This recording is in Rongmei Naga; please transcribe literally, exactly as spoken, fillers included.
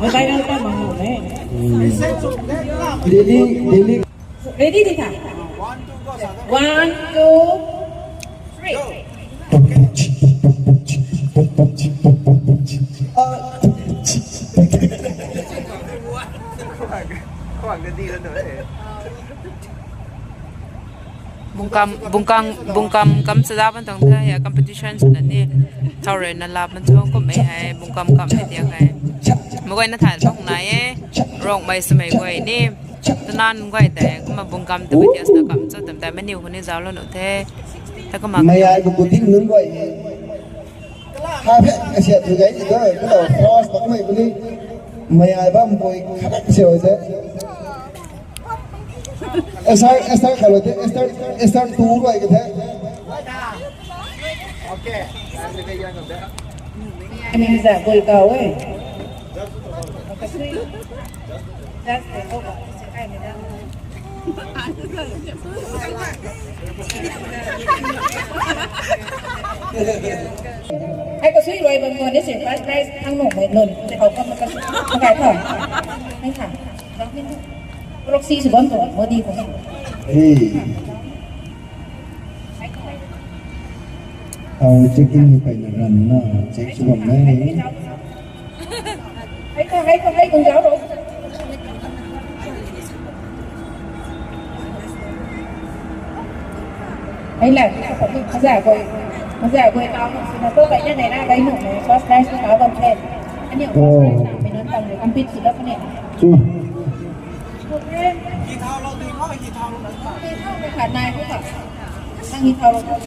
Viral ta mang lo ne. Delhi, Delhi. Ready di tha. One, two, three. Bungkam, bungkam, bungkam kam sada ban tang the, ya competition swna ni. Thau rui na lap man chuang kum mei hei, bungkam kam mei tiak hei. Maguay na than bang nai e, rong mei swmei guay ni. Tanan guay tei, kumna bungkam tu tiak swna kam chu tam tei meniu khou ni zauc lou nu the. Ta kumna mei ai bu kuting nunc guay e. Ha phe, asia tu gai tu, kalo first bak mei bu ni. Mei ai bam bui khat se oi the. Esther, Esther khalo the, Esther, Esther tu guay ka the. Ani za koi ka e. Hei kasui rui bam tuang ni si first prize thang nung mei nunc se khou kam ka kai tha. Hei tha. Proxy sw bam tuang modi khou. Hey. Au checking ni pai na ran na check sw bam na ni. Hei ta, hei ta, hei kung zauc ro. Hei la, maza koi, maza koi tau na sina to kai na nei na kai nu nei first prize na tau bam the. Ani first prize na mei nunc tang rui compete sw da kane. Chu. Khat nai ko kha. Nang hi thau ro.